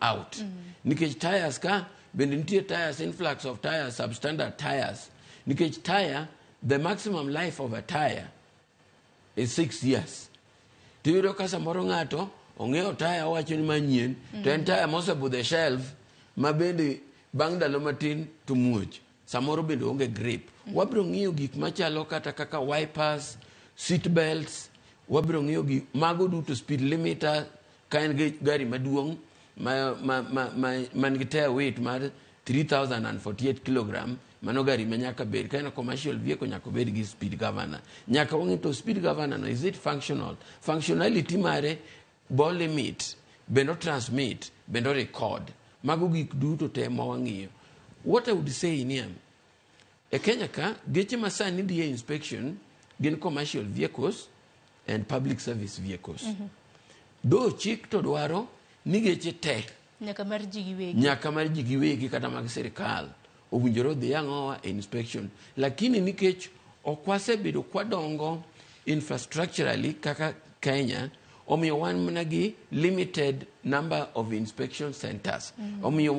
Out nikech tires ka bende nitie tires, influx of tires, substandard tires, nikech tire, the maximum life of a tire is 6 years. Tiyudo ka samoro ng'ato ong'iewo taya, owacho ni manyien, to en taya mosebudho e shelf ma bende bang' ndalo matin to muoch, samoro bende onge grip. Wabiro ng'iyo gik machalo kata kaka wipers, seat belts, wabiro ng'iyo gik mago duto, speed limiter ka en gi gari maduong' man gi tire weight mar 3048 kilogram. Mano gari ma nyaka bed ka en a commercial vehicle, nyaka obed gi speed governor. Nyaka wang'i to speed governor no, is it functional? Functionality mare bo limit bende o transmit bende o record. Mago gik duto te ma wang'iyo. What I would say niya, e Kenya ka, geche ma sani dhi e inspection gin commercial vehicles and public service vehicles. Though chik to dwaro ni geche te nyaka mar ji giwegi, nyaka mar ji giwegi kata mag sirikal owinjore odhi ang'owa e inspection, lakini nikech ok wasebedo kwadongo infrastructurally kaka Kenya, omiyo wan mana gi limited number of inspection centers. Omiyo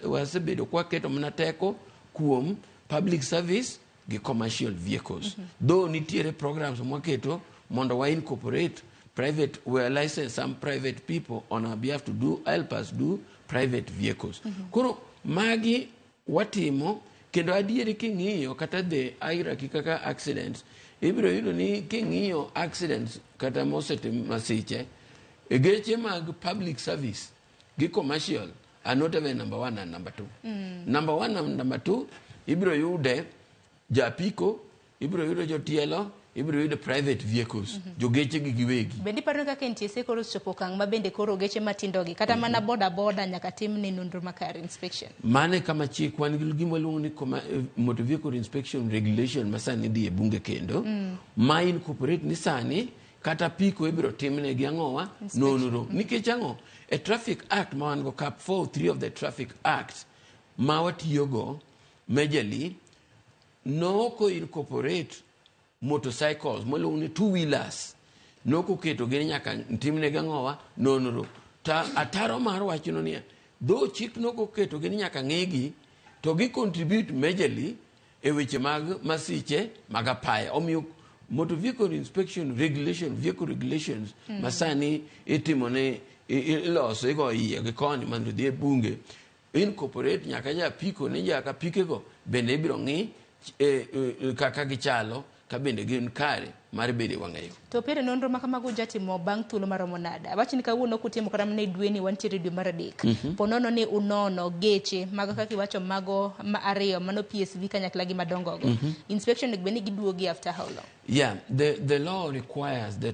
wasebedo kwaketo mana teko kuom public service gi commercial vehicles. Though nitiere programs mwaketo mondo wa incorporate private, we license some private people on our behalf to do help us do private vehicles. Koro magi watimo kendo adieri king'iyo kata the hierarchy kaka accidents, ibiro yudo ni king'iyo accidents kata mosetim masiche e geche mag public service gi commercial are not even number one and number two. Number one and number two ibiro yude japiko, ibiro yudo jotielo, ibiro yudo private vehicles, jogeche gi giwegi. Bende iparo ni kaka NTSA koro osechopo okang' ma bende koro geche matindogi kata mana boda boda nyaka tim ne nonro makare, inspection? Mano e kama chik wan gi gima waluongo ni motor vehicle inspection regulation ma sani dhi e bunge kendo ma incorporate ni sani kata piko ibiro timne gi ang'owa nonro. Nikech ang'o? E Traffic Act ma wan go, Cap 43 of the Traffic Act ma watiyogo majorly, noko incorporate motorcycles mwaluongo ni two wheelers, nokoketo gi ni nyaka timne gi ang'owa nonro. Ta ataro mar wachno niya, dho chik nokoketo gi ni nyaka ng'igi to gi contribute majorly e weche mag masiche mag apaya. Omiyo motor vehicle inspection regulation, vehicle regulations ma sani itimone iloso, igo iye gi koni mondo odhi e bunge, incorporate nyaka japiko ni nyaka pikego bende ibiro ng'i kaka gichalo, ka bende gin kare mar bedo e wang'ayo. To pere nonro ma kamago jatimo bang' thuolo maromo nade? Awach ni kawuono kutimo kata mana e dweni, wantiere e dwe mar adek, po nono ni unono geche mago kaka iwacho mago ma ariyo mano PSV kanyakla gi madongogo, inspection onego bed ni giduogi after how long? Yeah, the law requires that